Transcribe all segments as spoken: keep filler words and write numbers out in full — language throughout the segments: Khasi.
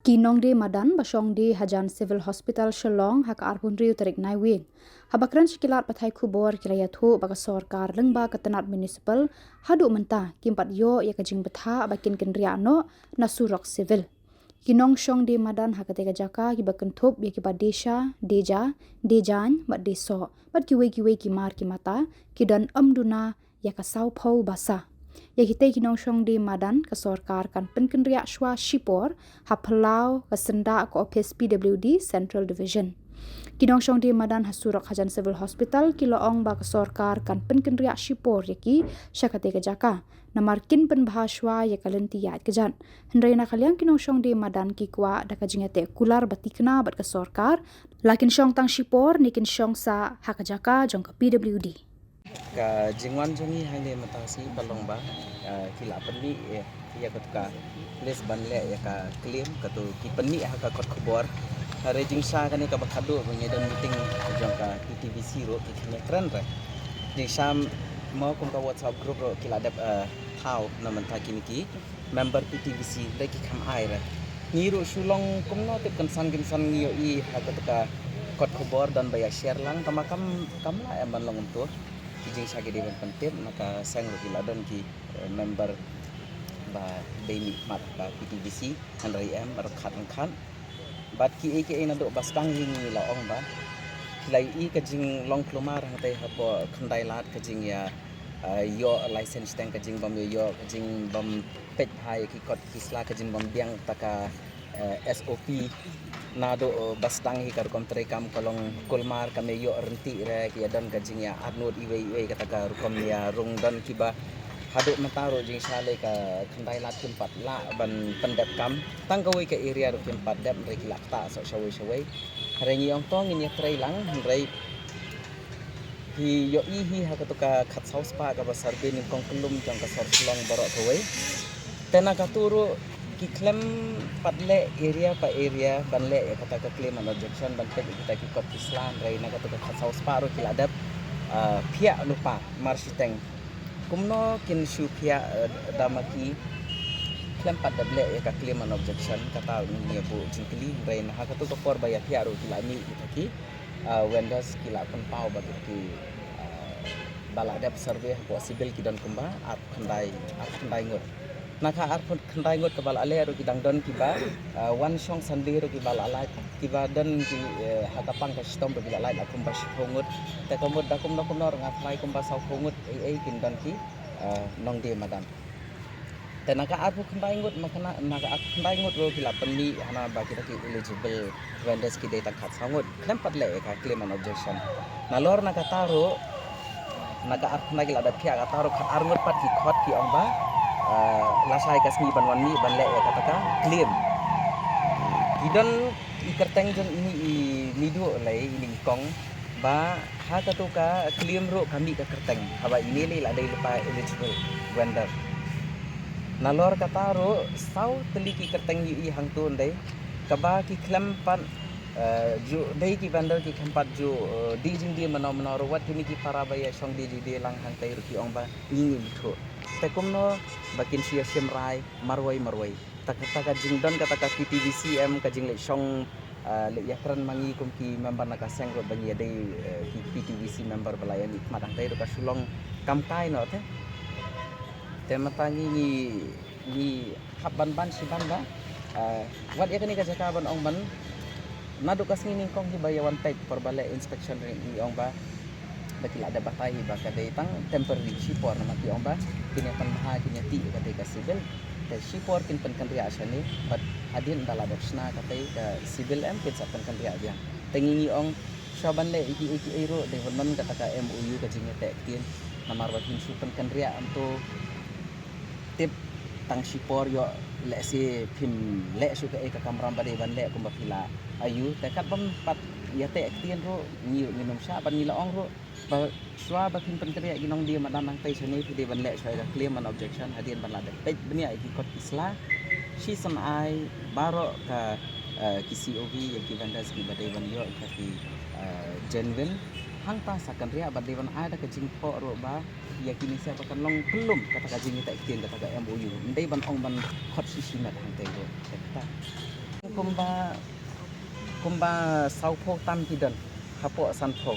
Ki nongdie madan ba shong die hajan Civil Hospital Shillong ha ka arphew hynriew tarik Naiwieng, haba kren sha ki lad pathai khubor ki la ïathuh ba ka sorkar lyngba ka tnat municipal haduh mynta kim pat ïoh ïa ka jingbthah ba kin kynriah noh na surok civil. Ki nongshong die madan ha katei ka jaka kiba kynthup ïa kiba die sha, die ja, die jaiñ bad die soh bad kiwei kiwei ki mar ki mata ki don ym duna ïa ka sawphew basa. Ïa kitei ki nongshong die madan ka sorkar kan pynkynriah shwa shipor ha phyllaw ka syndah ka ophis P W D Central Division. Ki nongshong die madan ha surok hajan Civil Hospital ki la ong ba ka sorkar kan pynkynriah shipor ïa ki sha katei ka jaka namar kin pynbha shwa ïa ka lynti ïaid kjat. Hynrei na ka liang ki nongshong die madan ki kwah da ka jingïateh kular ba tikna bad ka sorkar, la kin shong tang shipor ne kin shong sah ha ka jaka jong ka P W D. Ka jingwan jong ngi hangne mynta shi ba long ba, ah, ki la pynmih, eh, ïa katu ka list ban leh ïa ka claim, katu ki pynmih ha ka kot khubor. Hynrei jingshisha kane kaba khadduh ba ngi don meeting jong ka P T V C ruh ki kham ïakren re. Jingshisha mo kum ka WhatsApp group ruh ki la dep, eh, thaw na mynta kine ki member P T V C, hynrei ki kham ai re. Ngi ruh shu long kumno tip kynsan kynsan ngi ïohi ha katu ka kot khubor don ba ïa share lang, tangba kam, kam lah em ban long kumto. Ki jingshisha ki dei ban pyntip, na ka seng ruh ki la don ki, eh, member ba dei mihkhmat ka P T V C, hynrei em ryngkat ryngkat. Bad kiei kiei naduh ba sdang hi ngi la ong ba ki la ïohi ka jinglong kulmar hangtei hapoh Khyndailad ka jingïa, eh, ïoh license teng, ka jingbym ïoh, ka jingbym peit bha ïa ki kot ki sla, ka jingbym biang ta ka, eh, S O P. Naduh, eh, ba sdang hi ka rukom treikam ka long kulmar, kam ïoh ryntih re, ki ïa don ka jingïa arngut iwei iwei kata ka rukom ïa rung. Don kiba haduh mynta ruh jingshisha lei ka Khyndailad kim pat lah ban pyndep kam. Tang kawei ka area ruh kim pat dep, hynrei ki la ktah soh shawei shawei. Hynrei ngi ong to ngin ïatrei lang, hynrei phi ïohi hi ha katu ka khatsaw spah kaba survey nyngkong kyllum jong ka sor Shillong baroh kawei. Te na katu ruh ki khlem pat leh area pa area ban leh ïa kata ka claim and objection, ban peit ïa kita ki kot ki sla, hynrei na katu ka khatsaw spah ruh ki la dep, ah, phiah lypa marshiteng. Kumno kin shu phiah, eh, da ma ki khlem pat dep leh ïa ka claim and objection, kata ngi ïa buh jingkylli, hynrei na ha katu ka por ba ïa phiah ruh ki la mih kita ki, ah, vendors ki la pynpaw ba ki, ah, ba la dep survey hapoh civil ki don kumba arphew khyndai, arphew khyndai ngut. Na ka arphew khyndai ngut kaba la leh ruh ki dang don kiba, ah, wan shong Sunday ruh kiba la lait, kiba don ki, eh, ha ka pang ka shitom ruh ki la lait la kumba shiphew ngut. Te ka mut da kumno kumno ruh nga tharai kumba sawphew ngut ei ei kin don ki, ah, nongdie madan. Te na ka arphew khyndai ngut, ma ka na, na ka arphew khyndai ngut ruh ki la pynmih hana ba kita ki eligible vendors ki dei tang khatsaw ngut. Khlem pat leh ïa ka claim and objection. Nalor na kata ruh, na ka arphew khyndai ki la dep phiah, kata ruh khatar ngut pat ki khot ki ong ba, eh, lashai ka sngi ban wan mih ban leh ïa kata ka claim. Ki don i kyrteng jong ine i mih duh lei, ine i kong, ba ha katu ka claim ruh ka mih ka kyrteng, haba ine lei la dei lypa eligible vendor. Nalor kata ruh saw tylli ki kyrteng ïohi hangto hynrei kaba ki khlem pat, eh, ju dei ki vendor ki khlem pat ju, eh, die jingdie mano mano ruh, wat kine ki para ba ïa shong die jingdie lang hangtei ruh ki ong ba ngi ngim ithuh. Te kumno ba kin shu ïa shim rai marwei marwei. Ta ka, ta ka jingdon kata ka P T V C em ka jingleit shong, ah, leit ïakren ma ngi kum ki member na ka seng ruh ba ngi ïa dei, eh, ki P T V C member ba la ïa mih khmat hangtei ruh ka shu long kam kai noh te. Te mynta ngi, ngi, ngi hap ban ban shi ban ba, ah, wat ïa kane ka jaka ban ong ban naduh ka sngi nyngkong hi ba ïa wan peit por ba leh inspection ri ngi ong ba, ba ki la dep batai hi ba ka dei tang temporary shipor, namar ki ong ba kin ïa pynbha, kin ïa tih ïa katei ka civil. Te shipor kin pynkynriah shane, bad hadien ba la dep shna katei ka civil em kin sa pynkynriah biang. Te ngi ngi ong shuwa ban leh ïa kiei kiei ruh dei ban don kata ka M O U, ka jingïateh ktien, namar ba phin shu pynkynriah hangto tip tang shipor ïoh lehse phim leh shuh kaei ka kamram ba dei ban leh kumba phi la ïohi. Te kat bym pat ïateh ktien ruh ngi ruh ngin ym shah, bad ngi la ong ruh ba shuwa ba phin pynkynriah ki nongdie madan nangtei shane phi dei ban leh shuwa ïa ka claim and objection hadien ban la dep peit bniah ïa ki kot ki sla, shisien ai baroh ka, eh, ki C O V ïa ki vendors kiba dei ban ïoh ïa ki, eh, genuine, hangta sa kynriah bad dei ban ai da ka jingthoh ruh ba ïa kine sha ba kan long kyllum kata ka jingïateh ktien kata ka M O U. Ym dei ban ong ban khot shi shi met hangtei ruh. Te kata. Kumba, kumba sawphew tam ki don hapoh sanphew.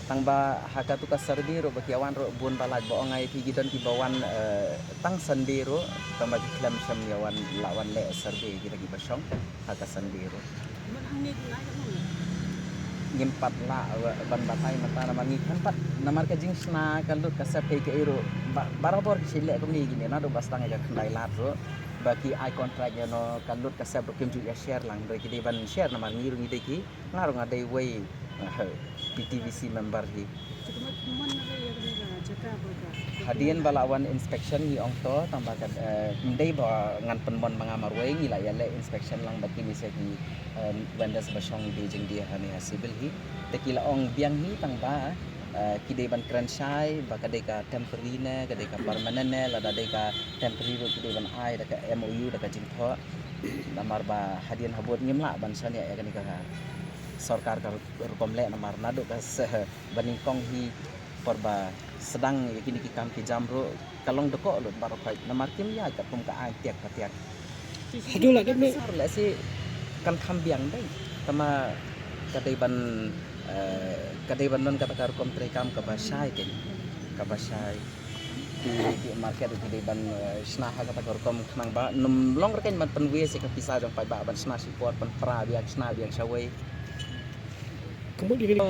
Tang ba ha katu ka survey ruh ba ki wan ruh bun ba lait ba ong ai phi ki don kiba wan, eh, tang Sunday ruh, tang ba ki khlem shym ïa wan, lah wan leh survey kita kiba shong ha ka Sunday ruh. Ngim pat lah, eh, ban batai mynta namar ngi khlem pat, namar ka jingshna ka lut ka sep kaei kaei ruh ba, barabor ki shu leh kumne kine naduh ba sdang ïa ka khyndai lad ruh ba ki ai contract ïa no ka lut ka sep ruh kim ju ïa share lang, hynrei ki dei ban share namar ngi ruh ngi dei ki, nga ruh nga dei wei, eh, P T V C member hi. Hadien ba la wan inspection ngi ong to, tang ba ka, eh, ym dei ba ngan pynmon ma nga marwei, ngi la ïa leh inspection lang bad kine sa ki, eh, vendors ba shong die jingdie hangne ha civil hi. Te ki la ong biang hi tang ba, eh, ki dei ban kren shai ba ka dei ka temporary ne ka dei ka permanent ne, lada dei ka temporary ruh ki dei ban ai da ka M O U da ka jingthoh. Namar ba hadien habud ngim lah ban shaniah ïa kane ka sorkar ka rukom leh namar naduh ka seh ba nyngkong hi por ba sdang ïa kine ki kam ki jam ruh ka long dkoh lut baroh khoit namar kim ïa ka pum ka ai tiak ka tiak. Haduh la dep ne. Sar leh si kan kham biang dei. Tama ka dei ban, eh, ka dei ban don kata ka rukom trei kam kaba shai te. Kaba shai. Ki, ki market ki dei ban, eh, shna ha kata ka rukom khnang ba nym long rkeiñ ban pynwei si ka pisa jong paidbah ban shna shi por pynpra biang shna biang shawei. Kumno di kini?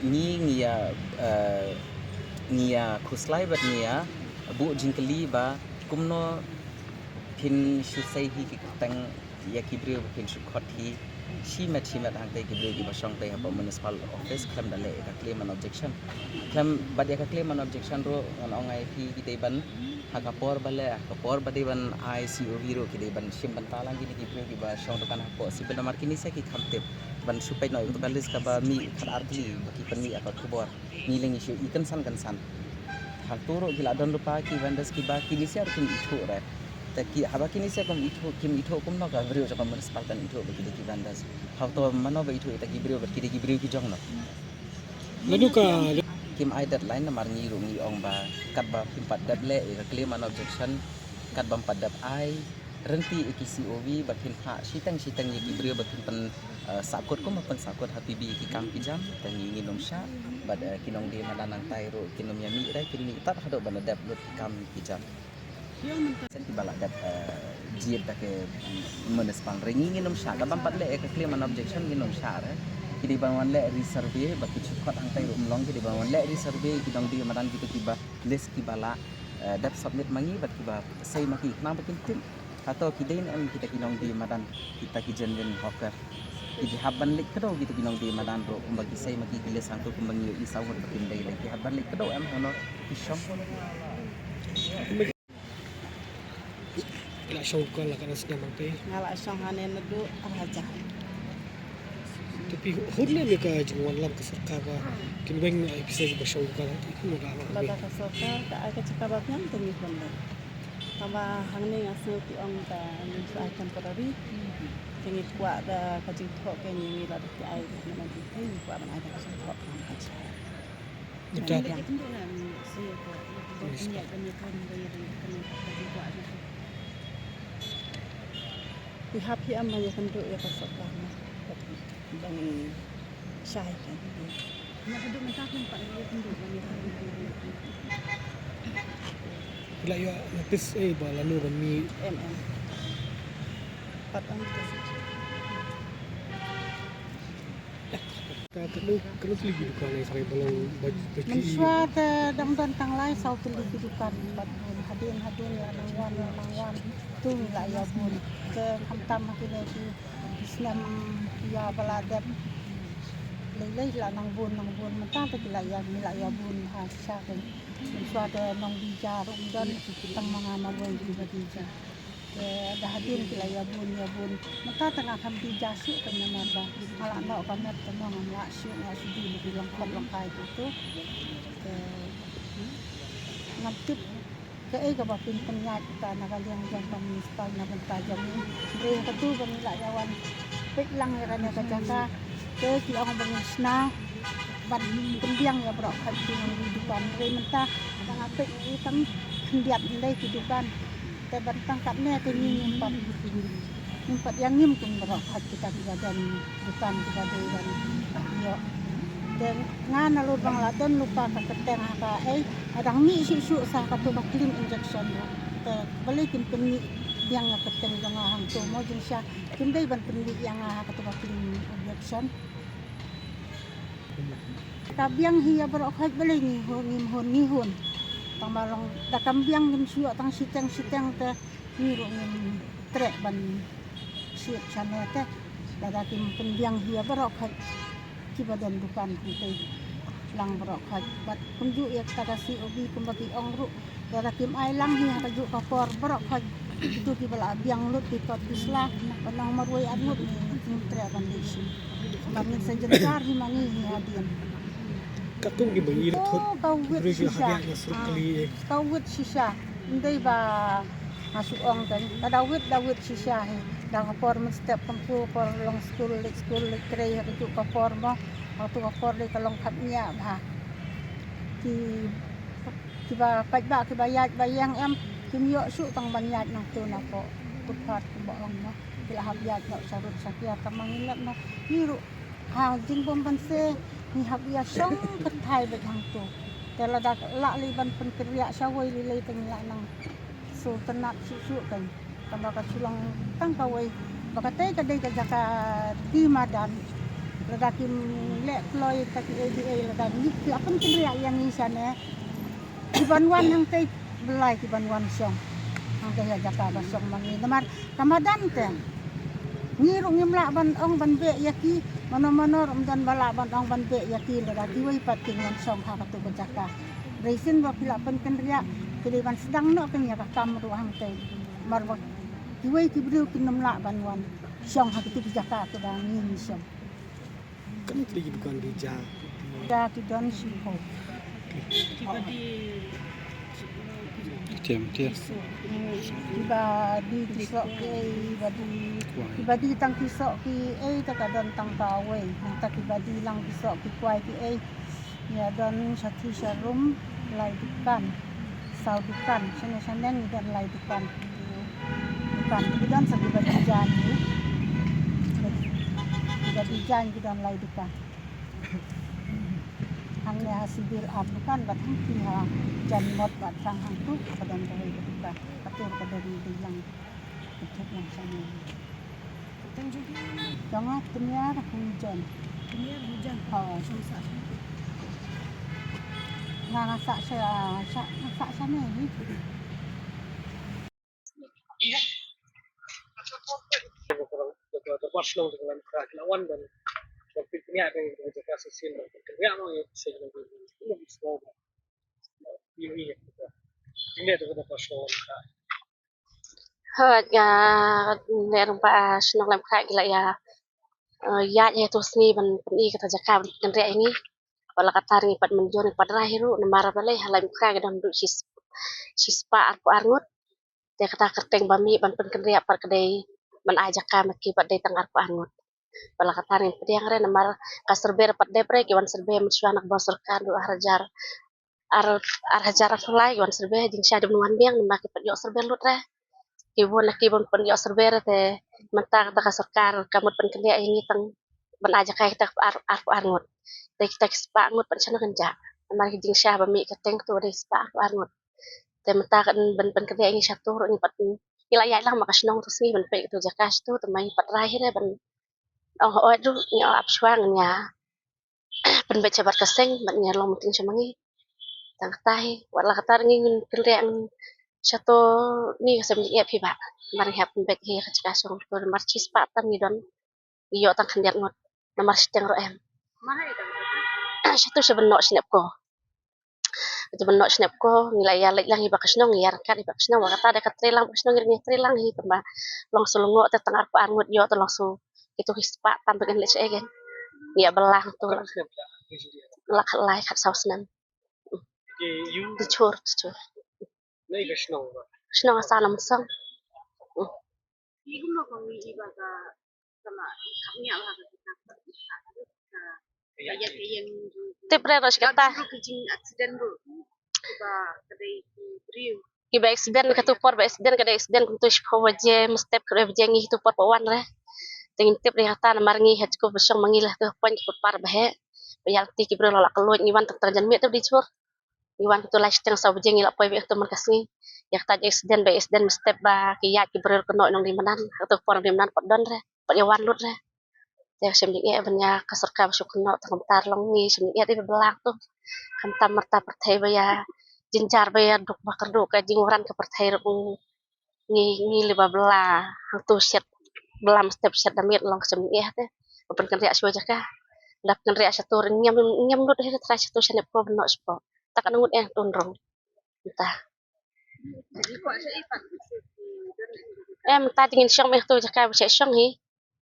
Ngi ngi ïa, eh, ngi ïa khuslai bad ngi ïa buh jingkylli ba kumno phin shu sei hi ki kyrteng ïa ki briew ba phin shu khot hi shimet shimet hangtei ki briew kiba shong tei hapoh municipal office khlem da leh ïa ka claim and objection. Khlem bad ïa ka claim and objection ruh ngan ong ai phi ki dei ban ha ka por ba leh, ha ka por ba dei ban ai C O V ruh ki dei ban shim bynta lang kine ki briew kiba shong dukan hapoh civil namar kine sa ki kham tip ban shu peit noh ïa ka list kaba mih khat ar tylli ba ki pynmih ïa ka khubor. Ngi leng ngi shu i kynsan kynsan. Hangtu ruh ki la don ruh pa ki vendors kiba kine sa ruh kim ithuh re. Te ki haba kine sa kim ithuh, kim ithuh kumno ka briew jong ka municipal kan ithuh ba ki dei ki vendors. Hato mano ba ithuh ïa ki briew ba ki dei ki briew ki jong no. Ladu ka kim ai deadline namar ngi ruh ngi ong ba katba phim pat dep leh ïa ka claim and objection, katba phim pat dep ai rynti ïa ki C O V ba phin phah shiteng shiteng ïa ki briew ba phin pyn, eh, sahkut kum ba pyn sahkut ha P B ïa ki kam ki jam, te ngi ngin ym shah bad, eh, ki nongdie madan nangtai ruh kin ym ïa mih re, kin mih tat haduh ban da dep lut ki kam ki jam. Sen kiba la dep, eh, jied da ki municipal re ngi ngin ym shah, katba phim pat leh ïa ka claim and objection ngin ym shah re. Ki dei ban wan leh resurvey ba ki shu khot hangtai ruh ym long, ki dei ban wan leh resurvey ki nongdie madan kita kiba list kiba la, eh, dep submit ma ngi bad kiba sei ma ki khnang ba kin tip. Hato ki dei ne em kita ki nongdie madan, kita ki genuine hawker. Ki dei hap ban leit kdew kita ki nongdie madan ruh kumba ki sei ma ki ki list hangto kumba ngi ïohi saw ngut ba kim dei lei, ki hap ban leit kdew em hangno ki shong. La shong ka la ka nas nyam te. Nga la shong hane naduh ar hajar. Te phi hun lem ïa ka jingwanlam ka sorkar ba kin weng, eh, pisa ba shong ka la te phi hun da la. Lada ka sorkar ka ai ka jaka ba biang te ngi hun lem. Tangba hangne nga sngew ki ong ka ngi shu ai temporary. Te ngi kwah da ka jingthoh ka ngi, ngi la da ki ai ka ngi, ngi kwah ban ai da ka jingthoh ka ngi. Ita. Ki hap hi am ban ïakynduh ïa ka sorkar na. Ban shai kan. Ki la ïoh notice eh ba lano ban mih. Em em. Pat am. Ka, ka, ka, ka tylli ki dukan eh, sa ka ba long ba, ba. Mynshuwa te dang don tang lai saw tylli ki dukan, bad bun hadien hadien la nang wan, la nang wan. Tu ngi la ïa bun. Te khamtam ha kine ki snem ïa ba la dep. Lei lei la nang bun, nang bun. Mynta te ki la ïa, ngi la ïa bun ha sha te. Mynshuwa te nongdie ja ruh ym don, tang ma nga marwei kiba die ja. Te da hadien ki la ïa bun, ïa bun. Mynta te nga khlem die ja shuh te namar ba nga la noh ka met te nong, nga la shu, nga la shu die ki long khot long kai tu tu. Te ngam tip kaei kaba phin pynïaid ta na ka liang jong ka municipal na bynta jong ngi. Hynrei katu ba ngi la ïa wan peit lang ïa kane ka jaka. Te ki ong ba ngin shna ban pynbiang ïa baroh khat ki nongdie dukan. Hynrei mynta ba nga peit ngi tang khyndiat hynrei ki dukan. Te ban tang katne te ngi ngim pat. Ngim pat ïa ngim kum baroh khoit kita kiba don dukan kiba dei ban ïoh. Te nga nalor ba nga la don lypa ka kyrteng ha ka ei, nga dang mih shuh shuh sa katu ka clean injection ruh. Te balei kim pynmih biang ïa ka kyrteng jong nga hangto mo, jingshisha kim dei ban pynmih ïa nga ha katu ka clean injection. Ka biang hi ïa baroh khoit, balei ngi hun, ngim hun, ngi hun. Tang ba long da kam biang ngim shu ïoh tang shiteng shiteng te ngi ruh ngim treh ban shu ïoh shane te. Lada kim pynbiang hi ïa baroh khoit kiba don dukan hangtei lang baroh khoit. Bad kumjuh ïa kata ka C O B kumba ki ong ruh, lada kim ai lang hi ha kajuh ka por baroh khoit, kito kiba la biang lut ki tot ki sla, ban ong marwei arngut ngi, ngim treh ban leit shim. Bad ngin sa jynjar hi ma ngi hi hadien. Katkum ki ba ngi la thut, ka wit briew ki la shisha. Hap ïaid na surok kali, eh. Ka wit shisha. Ym dei ba nga shu ong kein. Ka da wit, da wit shisha hi. Da ka por mynstep kumtu, por long skul, leit skul, leit trei, ha kajuh ka por mo. Ha katu ka por dei ka long khapngiah bha. Ki, kiba paidbah, kiba ïaid ba ïeng em, kim ïoh shuh tang ban ïaid nangtu napoh footpath kumba ong mo. Ki la hap ïaid noh sharud shakiar, tang ma ngi leh mo. Ngi ruh ha jingbym banse ngi hap ïa shong kynthai beit hangto. Te lada lah lei ban pynkynriah shawei lei lei te ngi lah nang sngewtynnat shuh shuh kein. Tang ba ka shu long tang kawei ba katei ka dei ka jaka die madan. Lada kim leh kloi ta kiei kiei, lada ngi ki la pynkynriah ïa ngi shane, kiban wan hangtei, balei kiban wan shong hangtei ha jaka ba shong ma ngi. Namar ka madan te ngi ruh ngim lah ban ong ban beh ïa ki, mano mano ruh ym don ba lah ban ong ban beh ïa ki lada kiwei pat kin wan shong ha katu ka jaka. Hynrei shisien ba phi la pynkynriah, phi dei ban sdang noh kein ïa ka kam ruh hangtei. Namar ba kiwei ki briew kin ym lah ban wan shong ha katu ka jaka kaba ngi ngi shong. Katno tylli ki dukan ki jia? Jia ki don shiphew. Kiba die, Ktien, ktien. Kiba die ki soh kiei, ba die, kiba die tang ki soh kiei te ka don tang kawei. Nangta kiba die lang ki soh ki kwai kiei. Ïa don shathie sharum lai dukan, saw dukan, shane shane ngi don lai dukan. Dukan ki don sa kiba die jaiñ ki, kiba die jaiñ ki don lai dukan. Hangne ha Sibil ar dukan bad hangtei ha Janmot bad tang hangtu ka don kawei ka dukan. Ka tur ka don die lang. Ka tur lang shane. Tang jong phi? Jong nga Tynniar Hujan. Tynniar Hujan. Ho. Shong sah shane. Nga nga sah sha, sha, nga sah shane hi. Hooid, nga leh ruh ba shnong lem kha ki la ïa, eh, ïaid ïa tu sngi ban pyni kata jaka ban pynkynriah ïa ngi. Ba la katta ngi pat mynjur ngi pat rai hi ruh namar balei ha lem kha ki don ruh shi, shispah arphew ar ngut. Te kata kyrteng ba mih ban pynkynriah pat ka dei ban ai jaka ma ki pat dei tang arphew ar ngut. Ba la katta ngi pdiang re namar ka survey pat dep re ki wan survey mynshuwa na ka bor sorkar du ar hajar ar, ar hajar arphew lai ki wan survey, jingshisha dei ban wan biang namar ki pat ïoh survey lut re. Ki bun na ki bun pynïoh survey re te mynta kata ka sorkar ka mut pynkynriah ïa ngi tang ban ai jaka kita ar, arphew ar ngut. Te kita ki spah ngut pat shano kan jah. Namar ki jingshisha ba mih ka teng tu dei spah arphew ar ngut. Te mynta kan ban pynkynriah ïa ngi shatu ruh ngi pat ngi la ïaid lang ma ka shnong tu sngi ban peit katu jaka shatu te ma ngi pat rai hi re ban ong hooid ruh ngi ap shuwa ngan ïa pynbeit shabar ka seng bad ngi long mynta sha ma ngi. Tang kata hi, wat la kata ngi ngin pynriah ngin shato ni ka sem ngi ep hi ba. Mar ngi hap pynbeit hi ka jaka shong to mar shispah tam ngi don. Ngi ïoh tang khyndiat ngut. Namar shiteng ruh em. Shato sha ban noh shnep ko. Te ban noh shnep ko ngi la ïa leit lang hi ba ka shnong, ïa ryngkat hi ba ka shnong, ba kata da ka trei lang ba ka shnong, ngi trei lang hi tang ba long shu lyngngoh te tang arphew ar ngut ïoh te long shu kitu hi spah tam ba ngan leit sha egen. Ngi ïa ba lang tu la khatlai khatsaw snem. Te chur, te chur. Shnong asa nam song. Tip re roh shi kata. Kiba accident katu por ba accident ka dei accident kumtu shiphew baje mynstep khaduh baje ngi tu por ba wan re. Te ngim tip re kata namar ngi ha jku ba shong ma ngi la tu point ki por ba heh. Ba ïa lynti ki briew la la ka luid ngi wan tang tang janmiet tu di chur. Ngi wan katu lai shiteng saw baje ngi la poi beit katu man ka sngi. Ïa kata accident ba accident mynstep ba ki ïaid ki briew kynnoh nongdie madan. Katu por nongdie madan pat don re. Pat ïa wan lut re. Te shem jingeh ban ïa ka sorkar ba shu kynnoh tang kumta long ngi shem jingeh dei ba blang tu. Khamtam marta pyrthei ba ïa jynjar ba ïa duk ba kyrduh ka jingwaran ka pyrthei ruh ngi ngi li ba bla hangtu shet bla mynstep shet da miet long shem jingeh te. Ba pynkynriah shuwa jaka. Da pynkynriah shatu ngim ngim lut hi trai shatu shet nep ko bynnoh shpo. Tak ngut eh tun rong. Mynta. Em, mynta te ngin shong mih tu jaka ba shet shong hi.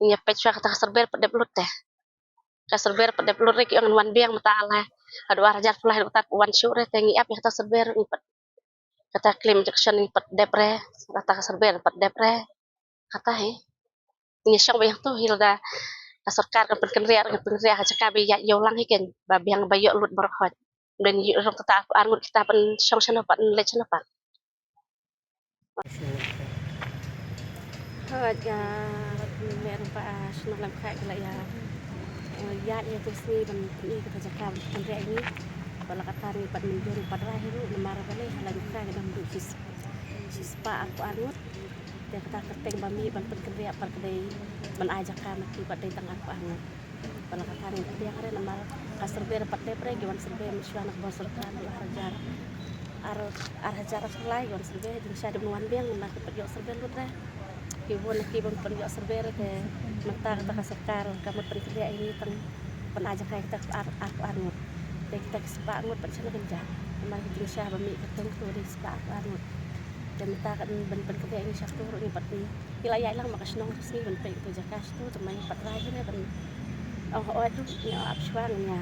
Ngi peit shuwa kata ka survey pat dep lut te. Ka survey pat dep lut re ki ong wan biang mynta ala. Haduh ar hajar pula haduh tat wan shuh re te ngi ap ïa kata survey ngi pat. Kata claim injection ngi pat dep re. Kata ka survey pat dep re. Kata hi. Ngi shong ba ïa tu hi lada ka sorkar kan pynkynriah kan pynkynriah ka jaka ba ïa ïoh lang hi kan ba biang ba ïoh lut baroh hoi. Mdeng ïoh rong kata ar ngut kita pynshong shano pat leit shano pat. Hoi ka mer pa shnong Lamkhai ka la ïa ïa ïa tu sngi ban pyni kata jaka ban pynkynriah ngi. Ba la kata ngi pat mynjur pat rai hi ruh namar ba lei ha Lamkhai ka dang duh shi spah arphew ar ngut. Te kata kyrteng ba mih ban pynkynriah pat ka dei ban ai jaka ma ki pat dei tang arphew ar ngut. Ba la kata ngi pdiang re namar ka survey re pat dep re ki wan survey mynshuwa na ka bor sorkar ar hajar ar ar hajar ar lai ki wan survey jingshisha dei ban wan biang namar ki pat ïoh survey lut re. Ki bun ki ban pynïoh survey re te mynta kata ka sorkar ka mut pynkynriah ïa ngi tang ban ai jaka kita ar arphew ar ngut. Te kita ki spah ngut pat shano ban jia. Namar ki jingshisha ba mih kyrteng tu dei spah arphew ar ngut. Te mynta ka ban pynkynriah ïa ngi shatu ruh ngi pat ngi la ïaid lang ma ka shnong tu sngi ban peit tu jaka shatu te ma ngi pat rai ne ban ong hooid ruh ngi ap shuwa ngi ïa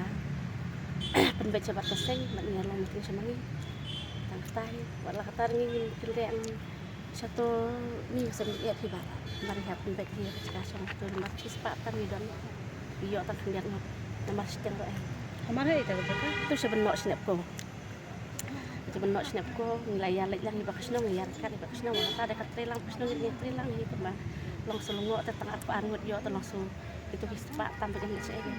pynbeit shabar ka seng ban ngi ïa long meeting sha ma ngi. Tang kata hi wat la kata ngi ngin kynriah ngi shatu ngi seng ïa phi ba ban ïa pynbeit ïa ka jaka shong tu namar shi spah tam ngi don ïoh tang khyndiat ngut namar shiteng ruh eh. Hamar hi ka jaka tu sha ban noh shnep ko. Te ban noh shnep ko ngi la ïa leit lang hi ba ka shnong ïa ryngkat hi ba ka shnong kata da ka trei lang ka shnong ngi trei lang hi ba long su lungoh te tang arphew ar ngut ïoh te long su itu ki spah tam ba ngi leit sha ei.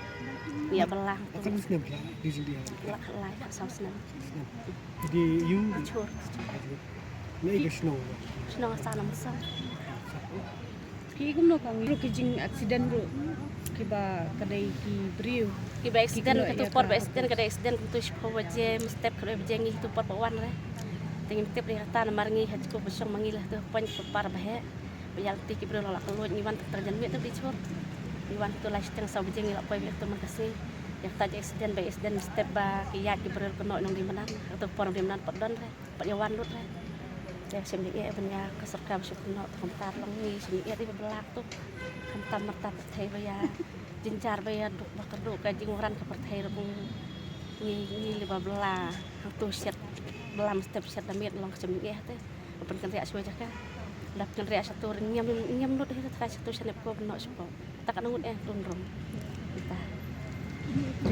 Ïa ba lang. Ata ka snem pla di jin di ha. La ka lai ka saw snem. Di yu. Chur. Ngi ka shnong. Shnong sa nam sa. Ki kumno ka ngi ruh ki jing accident ruh kiba ka dei ki briew. Kiba accident katu por ba accident ka dei accident kumtu shiphew baje mynstep khaduh baje ngi tu por ba wan re. Te ngim tip re kata namar ngi ha jku ba shong ma ngi la tu point ki por ba heh. Ba ïa lynti ki briew la la ka luid ngi wan tang janmiet tu di chur. Ngi wan tu lai shiteng saw baje ngi la poi beit tu man ka sngi. Ïa kata accident ba accident mynstep ba ki ïaid ki briew kynnoh nongdie madan. Katu por nongdie madan pat don re. Pat ïa wan lut re. Te shem jingeh ban ïa ka sorkar ba shu kynnoh tang kumta long ngi shem jingeh dei ba blang tu. Khamtam marta pyrthei ba ïa jynjar ba ïa duk ba kyrduh ka jingwaran ka pyrthei ruh ngi ngi li ba bla hangtu shet bla mynstep shet da miet long shem jingeh te. Ba pynkynriah shuwa jaka. Da pynkynriah shatu ngim ngim lut hi trai shatu shanep ko bynnoh shiphew. Tak ngut eh tun rong. Kita.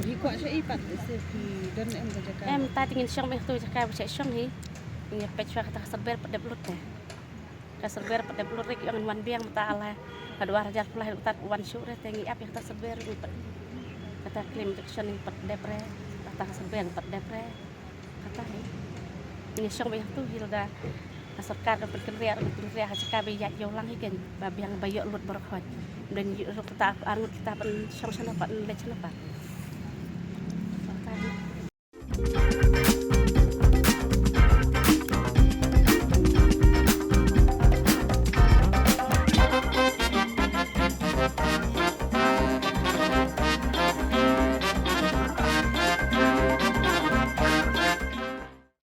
Hi kwah sha i pat se phi don em ka jaka. Em ta te ngin shong mih tu jaka ba shet shong hi. Ngi peit shuwa kata ka survey pat dep lut te. Ka survey pat dep lut re ki ong wan biang mynta ala. Haduh ar hajar pula haduh tat wan shuh re te ngi ap ïa kata survey re ngi pat. Kata claim injection ngi pat dep re. Kata ka survey ngi pat dep re. Kata hi. Ngi shong ba ïa tu hi lada ka sorkar ka pynkynriah ka pynkynriah ha jaka ba ïa ïoh lang hi kan ba biang ba ïoh lut baroh hoi. Mdeng ïoh ruh kata ar ngut kita ban shong shano pat leit shano pat. Kata hi.